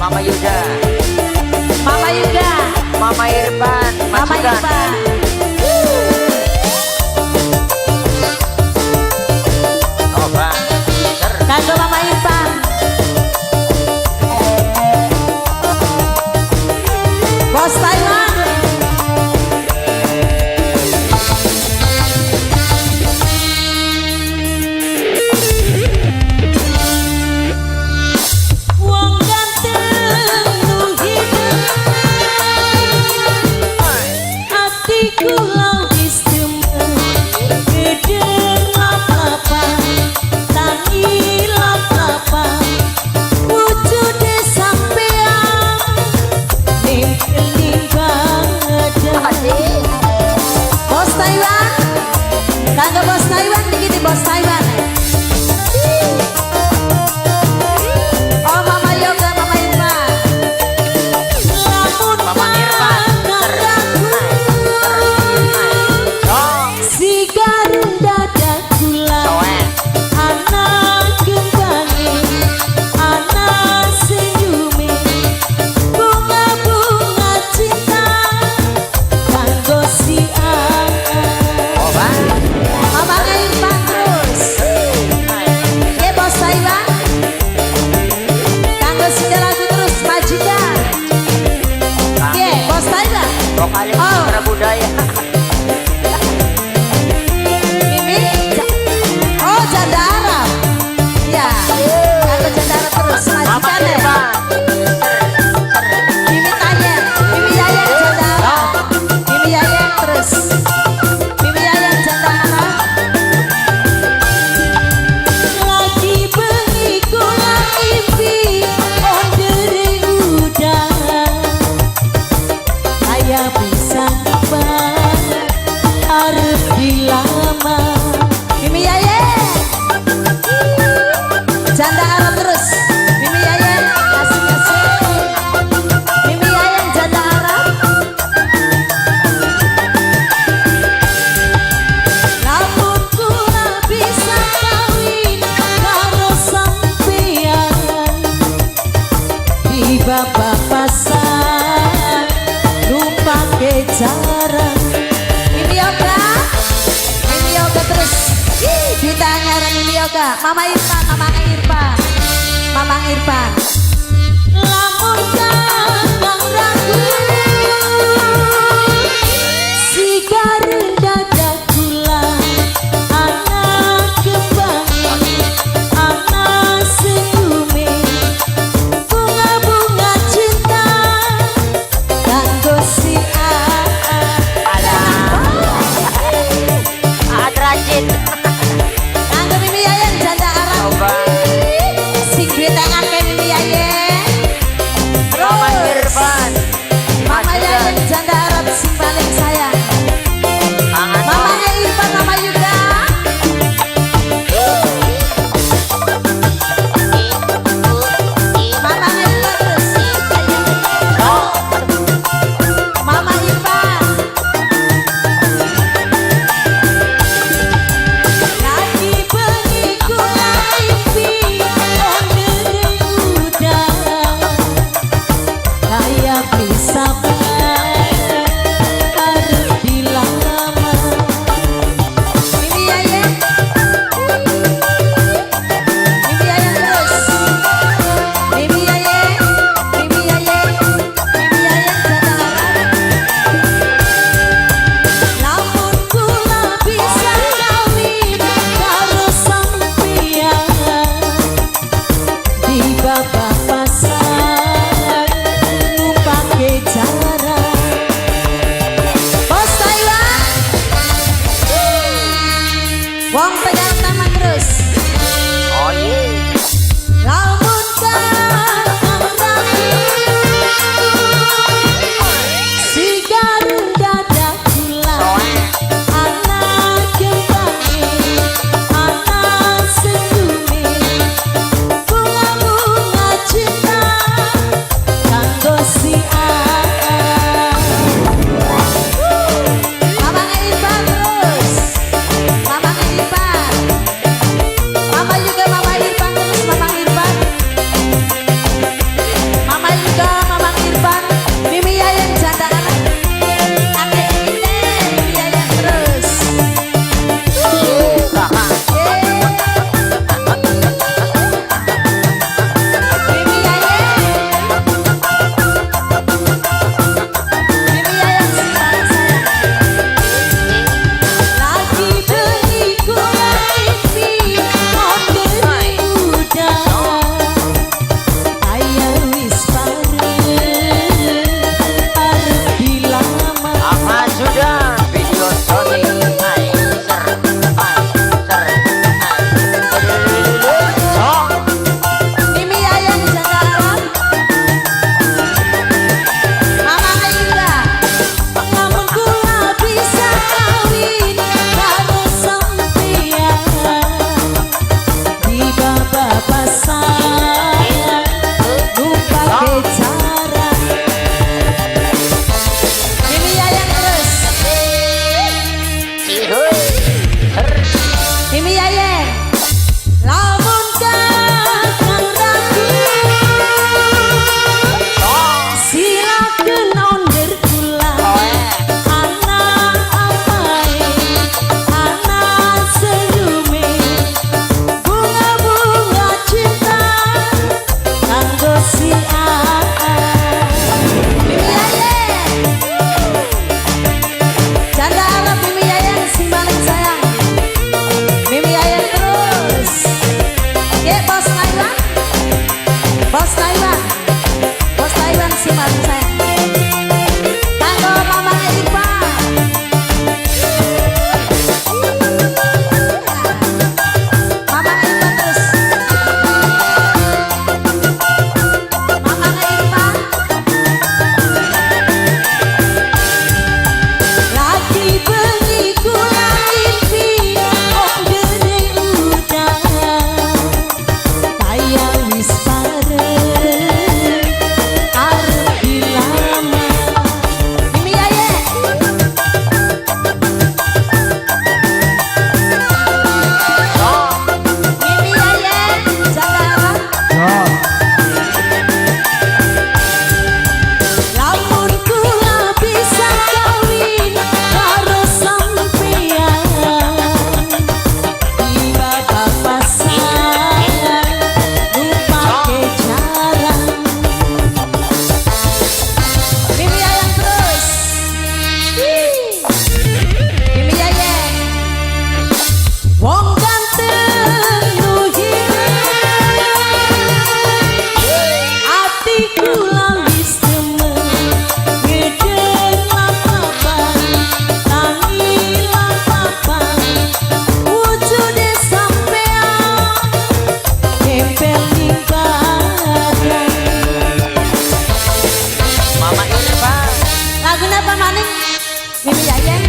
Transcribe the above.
Mama Yuda. Mama Yuda. Mama Irfan. Mama Irfan. Coba. Kanggo Mama Irfan. Bos Taiwan. Wong ganteng nu hideung, atiku wis demen, gedeng lap-lapan, tangi lap-lapan, wujude sampean nempel ning badan. Bos Taiwan, kanggo Bos Taiwan niki di Bos Taiwan. Oh Mama Yoga, Mama Irfan. Lamun Mama Irfan. Sigar dada kula, anak kembange, anak senyume, bunga-bunga cinta kanggo si Aa. Mama Irfan terus. Ye Bos Taiwan. Kanggo singgah lagu terus majikan. Ye Bos Taiwan. Vokalis Oh. Putra Budaya. Mimi, oh janda Arab. Ya, kanggo janda Arab terus Mama majikan ya. Irfan. Mimi Tayen, Mimi Yayan janda Arab. Mimi Yayan terus. Mimi Yayan janda Arab. Lagi bengi kula impi ondere udan. Kaya bisa arep dilamar. Mimi Yayan. Janda Arab terus. Mimi Yayan kasih-kasih. Mimi Yayan janda Arab. Lamun kula bisa kawin karo sampean di bapak pasar numpake jaran. Mimi Yoga, Mimi Yoga terus. Ih, ditanya Mimi Yoga, Mama Irfan, Mama Irfan, Mama Irfan. Lamun kang ragu, sigar dada kula, anak kembange, anak senyume, bunga-bunga cinta kanggo si Aa. Aat rajin. Kanggo Mimi Yayan janda Arab. Coba. Sing duwe akeh Mimi Yayan. Mama Terus. Irfan. Mama Yayan janda Arab sing paling sayang. Angan. Mama Irfan, Mama Yuda. Mama Irfan terus. Mama Irfan. Lagi bengi kula impi ondere udan. Kaya bisa arep dilamar. Mimi Yayan. Mimi Yayan terus. Mimi Yayan, Mimi Yayan, Mimi Yayan janda Arab. Lamun kula bisa kawin karo sampean di bapak pasar numpake jaran. Bos Taiwan. Wong pegang taman terus. Oh iya. Lamun kang ragu, sigar dada kula, anak kembange, anak senyume, bunga-bunga Lagunya apa maning? Mimi Yayeng.